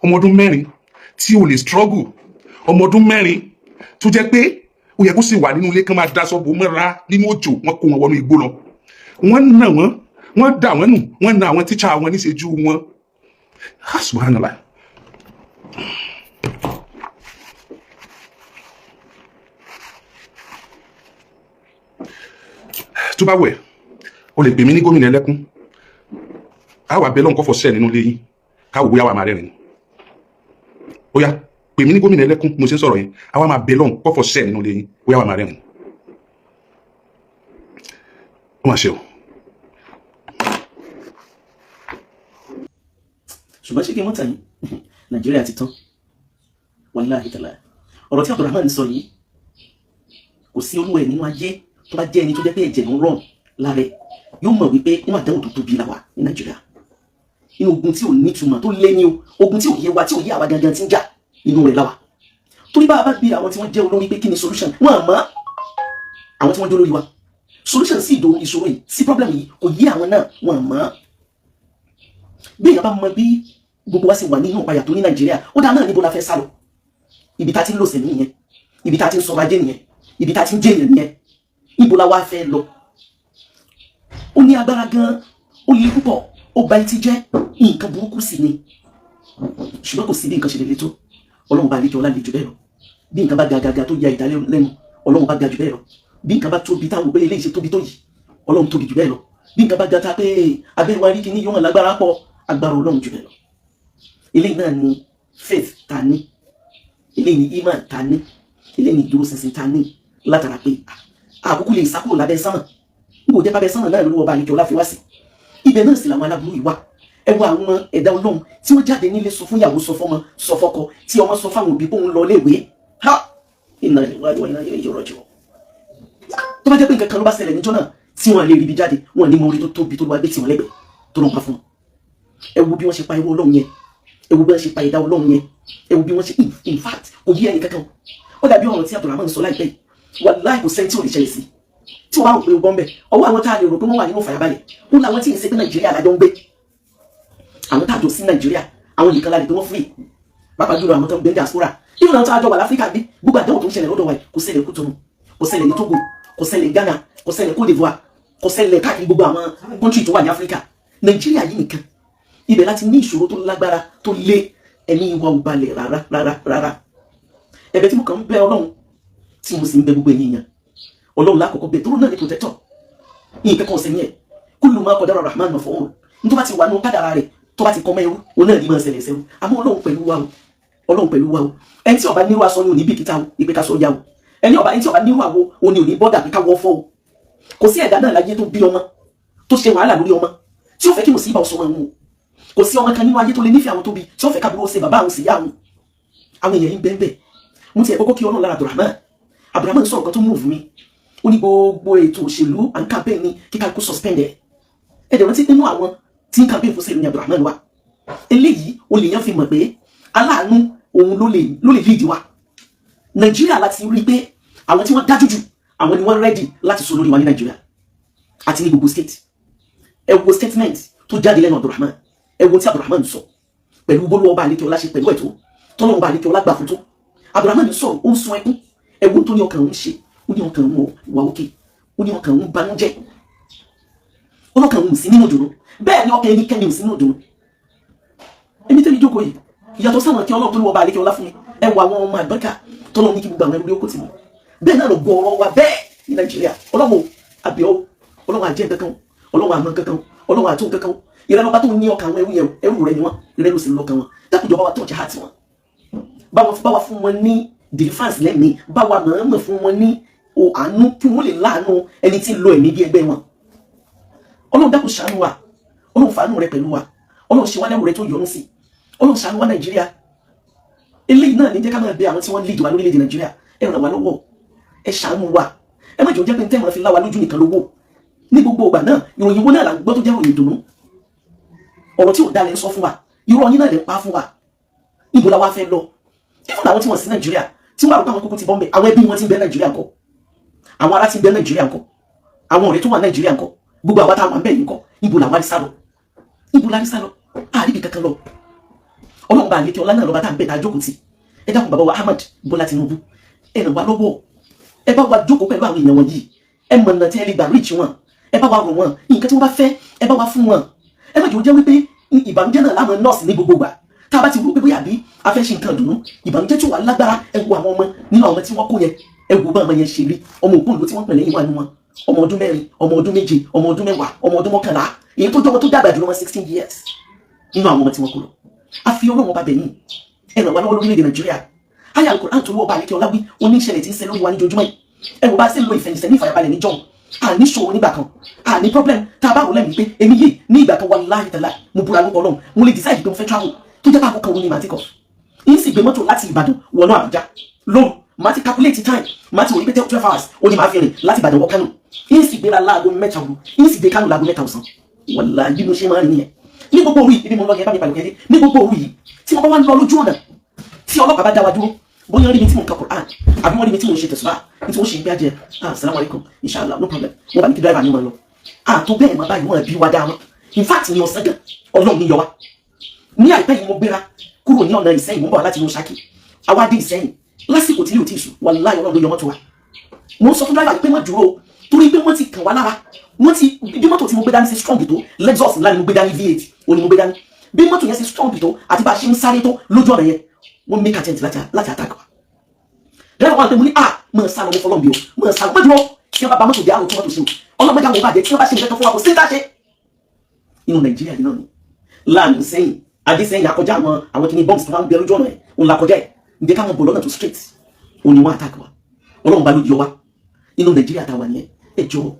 Ọmọ ọdún 4 tí ò lè struggle, ọmọ ọdún 4 tó jẹ́ pé ó yẹ kó sì wà nínú ilé kán máa daṣọ bò mọ́ra nínú òjò, wọ́n kó wọn wọnú igbó lọ, wọ́n nà wọ́n, wọ́n dà wọ́n nù, wọ́n na àwọn tíṣà wọn níṣẹ́jú wọn. Subhanallah. Tó bá wẹ̀, o lè pè mí ní gómìnà ẹlẹ́kún, a wà bẹ́ẹ̀ lọ́nkọ́ fọ́sẹ̀ nínú ilé yín, káwọ́ bóyá wà máa rẹ́rìn ni. Ó yá, pè mí ní gómìnà ẹlẹ́kún, mo ṣe ń sọ̀rọ̀ yẹn, a wà máa bẹ́ẹ̀ lọ́nkọ́ fọ́sẹ̀ nínú ilé yín, bóyá wà máa rẹ́rìn ni. Ó mà ṣe o. Ṣùgbọ́n ṣé kí wọ́n tàn yín, Nàìjíríà ti tán, wàláhì tàlá. Ọ̀rọ̀ tí Abdulrahman sọ yìí, kò sí olúwa ẹ̀ nínú ayé tó bá jẹ́ ẹni tó jẹ́ pé ẹ̀jẹ̀ ló ń rọ̀ lára ẹ̀, yóò mọ̀ wípé inú àdánwò tó tóbi la wà ní Nàìjíríà, inú ogun tí ò nítumọ̀ tó lé ní o, ogun tí ò yé wa, tí ò yé àwa gangan tí ń jà inú rẹ̀ la wà. Torí bá a bá bi àwọn tí wọ́n jẹ́ olórí pé kí ni solution, wọ́n àmọ́ àwọn tí wọ́n jẹ́ olórí wa, solution sí ìṣòro yìí, sí problem yìí, kò yé àwọn náà, wọ́n àmọ́. Bí èèyàn bá mọ bí gbogbo wa sì wà nínú ìpayà tó ní Nàìjíríà, ó dáa náà, níbo la fẹ́ sá lọ? Ibi tá a ti ń lò sẹ̀mí nìyẹn, ibi tá a ti ń sọ̀rọ̀ ajé nìyẹn, ibi tá a ti ń jẹ́yàn nìyẹn, níbo la wá fẹ́ lọ? Ó ní agbára gan, ó le púpọ̀, ó ba etí jẹ́, nǹkan burúkú sì ni. Ṣùgbọ́n kò sí bí nǹkan ṣe lè le tó, Ọlọ́run bá àlejò ọlá le jù bẹ́ẹ̀ lọ. Bí nǹkan bá ga ga ga tó ya ìdálẹ́nu, Ọlọ́run bá ga jù bẹ́ẹ̀ lọ. Bí nǹkan bá tóbi táwọn òpé eléyìí ṣe tóbi tó yìí, Ọlọ́run tóbi jù bẹ́ẹ̀ lọ. Bí nǹkan bá ga ta pé abẹ́rẹ́ wa rí kíní yóò hàn lágbára pọ̀, agbára Ọlọ́run jù bẹ́ẹ̀ lọ. Eléyìí náà ni faith ta ní, eléyìí ni iman ta ní, eléyìí ni ìdúróṣinṣin ta ní, látara pé àkókò lè sákúrò lábẹ́ sánmà. N kò jẹ́ lábẹ́ sánmà náà lówó ọba àlejò ọlá fi wá sí ibẹ̀ náà sì làwọn aláburú yìí wà. Ẹ wo àwọn ẹ̀dá Ọlọ́run tí wọ́n jáde nílé, sọ fún ìyàwó, sọ fọ́mọ, sọ fọ́kọ, tí ọmọ sọ fáwọn òbí pé òun lọ léèwé. Ha, inna lillahi wa inna ilayhi raji'un. Tó bá jẹ́ pé nǹkan kan ló bá ṣẹlẹ̀ níjọ́ náà tí wọ́n lè rí ibi jáde, wọ́n ní mọ orí tó tóbi tó lọ́wọ́ gbé tí wọ́n lẹ́gbẹ̀ẹ́ tó lọ́n pa fún wọn. Ẹ wo bí wọ́n ṣe pa irú Ọlọ́run yẹn, ẹ wo bí wọ́n ṣe pa ẹ̀dá Ọlọ́run yẹn, ẹ wo bí wọ́n ṣe, in fact, kò yí ẹnì kankan. Ó dàbí ọ̀rọ̀ tí Abdulrahman sọ láìpẹ́ yìí. Wàláhì, kò sẹ́ni tí ò lè ṣẹlẹ̀ sí tí wọ́n bá rò pé ó bọ́ ń bẹ̀. Ọwọ́ àwọn tá a lè rò pé wọ́n wà nínú fàyàbalẹ̀, ó làwọn tí ì ṣe pé Nàìjíríà lájọ ń gbé, àwọn tá a jọ sí Nàìjíríà, àwọn nìkan la lè pé wọ́n free, pàápàá jùlọ àwọn tó ń gbé diaspora, even àwọn tó a jọ wà láfíríkà. Bí gbogbo àdánwò tó ń ṣẹlẹ̀ lọ́dọ̀ wa yìí, kò ṣẹlẹ̀ Kútọ̀nù, kò ṣẹlẹ̀ ní Togo, kò ṣẹlẹ̀ Ghana, kò ṣẹlẹ̀ Côte d'Ivoire, kò ṣẹlẹ̀ káàkiri gbogbo àwọn country tó wà ní Áfíríkà. Nàìjíríà yìí nìkan, ibẹ̀ láti ní ìṣòro tó lágbára tó lé, ẹ̀mí wa ò balẹ̀ rárá rárá rárá. Ẹ̀bẹ̀ tí mo kàn ń bẹ̀ Ọlọ́run, tí mo sì ń bẹ̀ gbogbo ènìyàn, Ọlọ́run lákọ̀ọ́kọ́ bẹ̀ tó náà ní protector nǹkan kan ọ̀sẹ̀ yẹn. Kullu ma qadara Rahman maf'ul. Ní tó bá ti wà ní kádàrá rẹ̀, tó bá ti kọ́ mẹ́rú, òun náà ní máa ṣẹlẹ̀ sẹ́rú. Àmọ́ Ọlọ́run pẹ̀lú wa o, Ọlọ́run pẹ̀lú wa o. Ẹni tí ó bá nírú aṣọ ni ò ní bìkítà o ìpè ká sọ ya o. Ẹni tí ó bá nírú àwo, òun ni ò ní bọ́dà pé ká wọ́ fọ́ o. Kò sí ẹ̀dá náà láyé tó bí ọmọ, tó ṣe wàhálà lórí ọmọ, tí ó fẹ́ kí mùsíbà ọ̀sọ́ wọn o. Kò sí ọmọ kan nínú ayé tó lè nífẹ̀ẹ́ àwọn tó bí, tí ó fẹ́ kábúrò ṣe bàbá àwọn sì yá àwọn. Àwọn èèyàn yìí bẹ́ẹ̀ bẹ́ẹ̀. Mo ti ẹ̀ kọ́kọ́ kí Ọlọ́run lára Abdulrahman. Abdulrahman sọ̀rọ̀ kan tó move mi. Ó ní gbogbo ètò òṣèlú and campaign ní kíkà kó suspend ẹ̀. Ẹ̀ dẹ̀ rántí nínú àwọn tí ń campaign fún sẹ́lú ní Abdulrahman wa. Eléyìí o lè yẹn fi mọ̀ pé aláàánú òun ló lè lead wa. Nàìjíríà láti rí pé àwọn tí wọ́n dájú jù, àwọn ni wọ́n ready láti sọ lórí wa ní Nàìjíríà àti ní gbogbo state. Ẹ wo statement tó jáde lẹ́nu Abdulrahman, ẹ wo tí Abdulrahman sọ pẹ̀lú bólú ọba àlekè ọlá ṣe pẹ̀lú ẹ̀tọ́ tọ́lọ́ ọba àlekè ọlá gbà fún tó. Abdulrahman sọ̀rọ̀, ó ń sun ẹkún. Ẹ wo tó ní ọkàn òun ṣe, ó ní ọkàn òun wà òkè, ó ní ọkàn òun banújẹ́, ó lọ́kàn òun sí nínú ìdùnnú. Bẹ́ẹ̀ ni ọkàn ẹnikẹ́ni ò sí nínú ìdùnnú. Èmi tẹ́mi jókòó yìí, ìyàtọ̀ sáwọn kí Ọlọ́run tó ní ọba àlekè ọlá fún mi, ẹ wo àwọn ọmọ àgbẹ̀ká tọ́lọ́ ní kí gbogbo àwọn ẹrú ó kò tì mọ́. Bẹ́ẹ̀ náà lọ gbọ́ ọ̀rọ̀ wa bẹ́ẹ̀ ní Nàìjíríà. Ọlọ́run àbíọ́, Ọlọ́run àjẹ́ kankan, Ọlọ́run àmọ́ kankan, Ọlọ́run àtún kankan. Ìrẹ́lọ́ba tó ní ọkàn àwọn ẹrú yẹn, ẹrú rẹ ni wọ́n, ìrẹ́lú sì lọ́kàn wọn. Dákùjọ bá wa touch heart wọn, bá wa fún wọn ní deliverance lẹ́mìí, bá wa mọ̀ọ́mọ̀ fún wọn ní o àánú, kí wọ́n lè láàánú ẹni tí ń lo ẹ̀mí bí ẹgbẹ́ wọn. Ọlọ́run dákun ṣàánú wa, Ọlọ́run fàánú rẹ pẹ̀lú wa, Ọlọ́run ṣe wá lẹ́rù rẹ tó yọ́nú sí. Ọlọ́run ṣàánú wa Nàìjíríà. Eléyìí náà ní jẹ́ ká máa bẹ àwọn tí wọ́n lead wa lórílẹ̀‐èdè Nàìjíríà, ẹ ràn wá lọ́wọ́, ẹ ṣàánú wa. Ẹ má jẹ́ ó jẹ́ pé tẹ́ máa fi lá wa lójú nìkan lówó ní gbogbo ìgbà náà. Ìròyìn wo náà là ń gbọ́ tó jẹ́ ìròyìn ìdùnnú? Ọ̀rọ̀ tí ò dalẹ̀ ń sọ fún wa, irọ́ yín náà lè pa fún wa. Ibo la wá fẹ́ lọ? Even àwọn tí wọ́n sí Nàìjíríà, tí wọ́n rò pé àwọn kúkú ti bọ́ ń bẹ̀, àwọn ẹbí wọn ti ń bẹ Nàìjíríà ńkọ́? Àwọn ará ti ń bẹ Nàìjíríà ńkọ́? Àwọn ọ̀rẹ́ tó wà Nàìjíríà ńkọ́? Gbogbo àwa táwọn ń bẹ yìí ńkọ́? Ibo làwọn arí sálọ? Ibo la rí sálọ? Àríbi kankan lọ. Ọlọ́run bá àlékè ọlá náà lọ́ba tá à ń bẹ̀ tá a jókòó tì. Ẹ dákun, bàbá wa Ahmad Bọ́lá Tinubu, ẹ ràn wá lọ́wọ́, ẹ bá wa jókòó pẹ̀lú àwọn èèyàn wọ̀nyí. Ẹ mọ̀nà tí ẹ lè gbà reach wọn, ẹ bá wa rò wọn, nǹkan tí wọ́n bá fẹ́, ẹ bá wa fún wọn. Ẹ má jẹ́ ó jẹ́ wípé ìbànújẹ́ náà láwọn nọ́ọ̀sì ní gbogbo gbà. Tá a bá ti rò pé bóyá àbí a fẹ́ ṣe nǹkan dùnú, ìbànújẹ́ tí wà lágbára. Ẹ wo àwọn ọmọ nínú àwọn tí wọ́n kó yẹn, ẹ wo bá ọmọ yẹn ṣe rí. Ọmọ òkú ìlú tí wọ́n pẹ̀lẹ́ yìí wà nínú wọn, ọmọ ọdún 4, ọmọ ọdún 7, ọmọ ọdún 10, ọmọ ọdún 11, èyí tó jọmọ tó dàgbà jùlọ wọn 16 years nínú àwọn ọmọ tí wọ́n kó lọ. A fi Ọlọ́run ọba bẹ̀yìn, ẹ ràn wá lọ́wọ́ lórílẹ̀‐èdè Nàìjíríà. Ayé Al-Qur'an tó wọ́ ọba àlékè ọláwí oníṣẹ̀lẹ̀ tí ń ṣe lórí wa ní ojoojúmọ́ yìí. Ẹ wò bá ṣe ń lo ìfẹ̀yìntì ní ìfàyàbalẹ̀ ní john, àní ṣòro nígbà kan, àní problem. Tá a bá rò lẹ́mìí pé èmi yìí ní ìgbà kan, wallahi ta'ala, mo búra lóko Ọlọ́run, mo lè decide pé mo fẹ́ travel, tó jẹ́ pé àkókò òun ni màá ti kọ̀ ń sì gbé mọ́tò láti Ìbàdàn wọnú Àbújá lóru. Màá ti calculate time, màá ti wò ní pé 12 hours ó ní màá fi rìn láti Ìbàdàn wọ Kánò. Ń sì gbéra láago 3 òru, ń sì dé Kánò láago 3 ọ̀sán. Wallahi, bí mo ṣe máa ń rìn nìyẹn ní gbogbo òru yìí. Ibi mo lọ yẹn, bá mi balẹ̀ kẹ́dẹ́ ní gbogbo òru yìí. Tí mo bá wá ń lọ lójú ọ̀nà, tí ọlọ́pàá bá dá wa dúró, bóyá rí mi tí mo ń ka Quran àbí wọ́n rí mi tí mo ń ṣe tẹ̀sùbá ní tí wọ́n ṣe ń gbé ajẹ́, "Ah, salamu alaykum, inshallah, no problem." Wọ́n bá ní kí driver ní ma lọ. Ah, tó bẹ́ẹ̀ máa báyìí, wọ́n bí wa dá wọn. In fact, ní ọ̀sán gan, Ọlọ́run ní yọ wá. Ní àìpẹ́ yìí, mo gbéra kúrò ní ọ̀nà Ìsẹ́yìn, mo ń bọ̀ láti inú Ṣakí. Àwa dé Ìsẹ́yìn lásìkò tí yóò tí ì sùn. Wàláhì, Ọlọ́run ló yọ mọ́tò wa. Mo ń sọ fún driver pé má dúró, torí pé wọ́n ti kàn wá lára. Wọ́n ti bí mọ́tò tí mo gbé dání sí strong tó, Lexus ńlá ni mo gbé dání, V8 ó ní mo gbé dání. Bí mọ́tò yẹn ṣe strong tó àti bá a ṣe ń sáré tó lójú ọ̀nà yẹn, wọ́n make attempt láti attack wa. Driver wa pé mo ní, ah, mọ̀ sá lọ, mo fọlọ́n bí o, mọ̀ sá lọ, mọ̀ dúró. Tí wọ́n bá ba mọ́tò jẹ́, àrò tí mọ́tò ṣe o, ọlọ́mọdé àwọn bàjẹ́. Tí wọ́n bá ṣe nǹkan kan fún wa, kò sí ní ká ṣe. Inú Nàìjíríà yìí náà ni láàánú sẹ́yìn adé sẹ́yìn akọjá àwọn kìíní bombs tó máa ń bẹ lójú ọ̀nà ẹ̀, òun la kọjá ẹ̀. Ǹjẹ́ káwọn bọ̀ lọ́nà tó straight, òun ni wọ́n attack wa. Ọlọ́run bá ló yọ wa inú Nàìjíríà táwa nìyẹn. Ẹ jọ̀ọ́,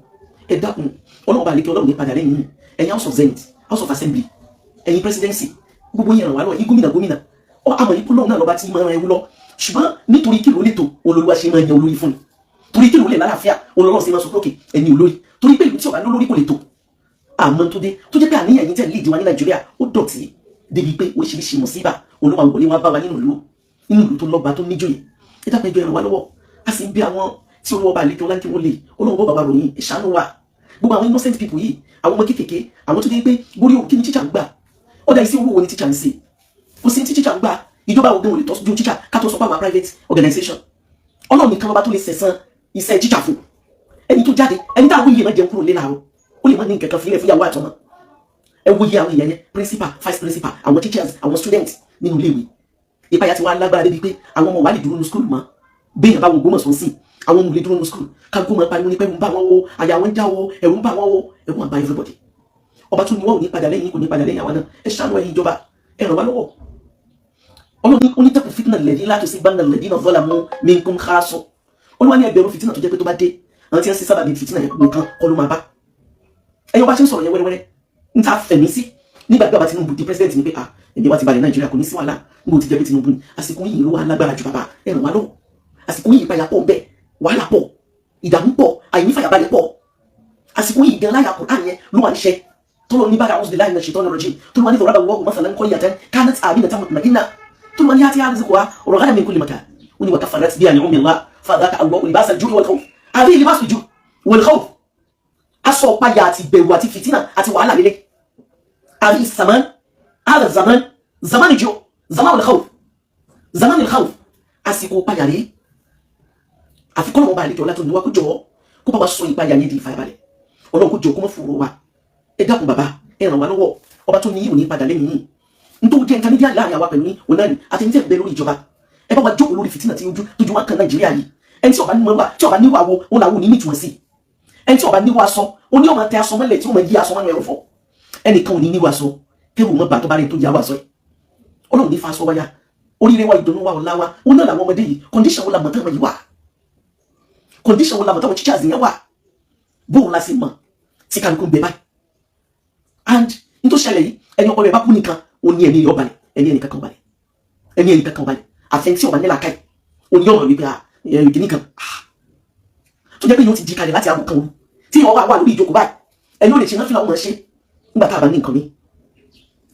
ẹ dákun, Ọlọ́run bá lékè, Ọlọ́run ní padà lẹ́yìn yìí. Ẹ̀yin House of Zenith, House of Assembly, ẹ̀yin presidency, gbogbo yẹn ràn wá lọ. Yín gómìnà, gómìnà ọ àmọ́ yín kúlọ̀ náà lọ́ba tí máa ń ẹwú lọ. Ṣùgbọ́n nítorí kí ló lè tó, olólùwà ṣe máa yan olórí fún ni. Torí kí ló lè lálàáfíà, olólùwà ṣe máa sọ pé òkè ẹni olórí. Torí pé ìlú tí ọba lólórí kò lè tó. Àmọ́ tó dé tó jẹ́ pé àníyàn yín tẹ̀ lead wa ní Nàìjíríà, ó dọ̀tí débi pé oríṣiríṣi mùsíbà olúwa wọlé wá bá wa nínú ìlú tó lọ́ba, tó níjòyè. Ẹ dákun, ẹjọ́, ẹ ràn wá lọ́wọ́. A sì ń bí àwọn tí olówó bá lékè ọlá kí wọ́n lè olówó bàbá ròyìn ìṣàánú wa. Gbogbo àwọn innocent people yìí, àwọn ọmọ kéékèèké, àwọn tó dé pé borí òkè ní tíṣà ń gbà ọ̀dà ìsí owó wo ni tíṣà ń ṣe? Kò sí tí tíṣà ń gbà. Ìjọba ògùn ò lè tọ́jú tíṣà, ká tó sọ pé àwọn private organization. Ọlọ́run nìkan lọ́ba tó lè sẹ̀san iṣẹ́ tíṣà fún ẹni tó jáde. Ẹni tá àwọn yìí máa jẹun kúrò lé láàárọ̀, ó lè má ní nǹkan kan fílẹ̀ fún ìyàwó àtọmọ. Ẹ wo iye àwọn èèyàn yẹn, principal, vice principal, àwọn teachers, àwọn students nínú iléèwé. Ìpayà ti wá lágbára débi pé àwọn ọmọ wa lè dúró ní school mọ́. Béèyàn bá wo Ògbómọ̀ṣọ́ sí, àwọn ọmọ lè dúró ní school. Kálukú máa pariwo ní pé ẹ̀rù ń bà wọ́n o, àyà wọn ń já o, ẹ̀rù ń bà wọ́n o, ẹ̀rù ń bà everybody. Ọba tún ní wọ́n ò ní padà lẹ́yìn, kò ní padà lẹ́yìn àwọn náà. Ẹ ṣàánú, ẹ̀yin ìjọba, ẹ ràn wá lọ́wọ́. Ọlọ́run onítẹ̀kùn fitna lẹ́dí láti sí bá lẹ́dí náà zọ́là mú minkum khassa. Olúwa ní ẹgbẹ̀rún fìtínà tó jẹ́ pé tó bá dé, àwọn tí wọ́n ṣe sábàbí fìtínà yẹn nìkan kọ́ ló máa bá. Ẹ̀yin ọba ṣe ń sọ̀rọ̀ yẹn wẹ́rẹ́wẹ́rẹ́ ń ta fẹ̀mí sí nígbà tí bàbá Tinubu di president ni pé, ah, ẹ̀mí wa ti balẹ̀, Nàìjíríà kò ní sí wàhálà níbo ti jẹ́ pé Tinubu ni. Àsìkò yìí ló wà lágbára ju. Bàbá, ẹ ràn wá lọ́wọ́. Àsìkò yìí, ìpayà pọ̀ bẹ́ẹ̀, wàhálà pọ̀, ìdààmú pọ̀, àìnífàyàbalẹ̀ pọ̀. Àsìkò yìí gan láyà Kùránì yẹn ló wà ń ṣe tọ́lọ́ ní bára a'udhu billahi minash shaitani rajim, tó ló wà ní daraba Allahu mathalan qaryatan kanat aminatan mutma'inna, tó ló wà ní ya'tiha rizquha ragadan min kulli makan, ó ní wa kafarat bi an'ami Allah fadhaqa Allahu libasa al-ju'i wal khawf. Àbí libasu al-ju'i wal khawf, aṣọ ọ̀páyà àti bẹ̀rù àti fìtínà àti wàhálà lélẹ̀. Àbí zaman hada zaman, zaman al-ju', zaman al-khawf, zaman al-khawf, àsìkò ọ̀páyà rèé. Àfikún ọmọ ọba àlejò ọlá tó ní wá, kó jọ kó bá wa sọ ìpayà yẹn di ìfàyàbalẹ̀. Ọlọ́run kó jọ kó má fòrò wa. Ẹ dákun bàbá, ẹ ràn wá lọ́wọ́. Ọba tó ní yìí ò ní padà lẹ́yìn yìí. Nítorí jẹ́ intermediate láàrin àwa pẹ̀lú ní onáni àti ní tẹ̀ bẹ lórí ìjọba. Ẹ bá wa jókòó lórí fìtínà tí ojú tójú wa kan Nàìjíríà yìí. Ẹni tí ọba ní wà, tí ọba níwà wo òun làwọn ò ní nítumọ̀ sí. Ẹni tí ọba níwà aṣọ, ó ní ọmọ tẹ aṣọ mọ́lẹ̀ tí ó máa yí aṣọ mọ́nú ẹrù fọ́. Ẹnìkan ò ní níwà aṣọ kẹrù mọ́ bàtọ́ bá rẹ̀ tó yà wà sọ yìí. Ọlọ́run ní fa aṣọ wáyà. Oríire wa, ìdùnnú wa, ọ̀la wa, òun náà làwọn ọmọdé yìí. Condition wo la mọ̀ táwọn yìí wà? Condition wo la mọ̀ táwọn teachers yẹn wà? Bóun la sì mọ̀ tí kálukú ń bẹ báyìí? And n tó ṣẹlẹ̀ yìí, ẹni ọpọlọ ẹ bá kú nìkan ó ní ẹni yọ balẹ̀, ẹni ẹnì kankan balẹ̀, ẹni ẹnì kankan balẹ̀. Àfẹn tí ọba nílà káì ó ní ọ̀rọ̀ wípé ìkíní kan tó jẹ́ pé yóò ti jí kalẹ̀ láti aago kan òru tí ìwọ wà lórí ìjókòó báyìí, ẹni ó lè ṣe náà fìlà ọmọ ṣe nígbà tá a bá ní nǹkan mi.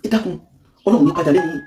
Ẹ dákun, Ọlọ́run ní padà lẹ́yìn.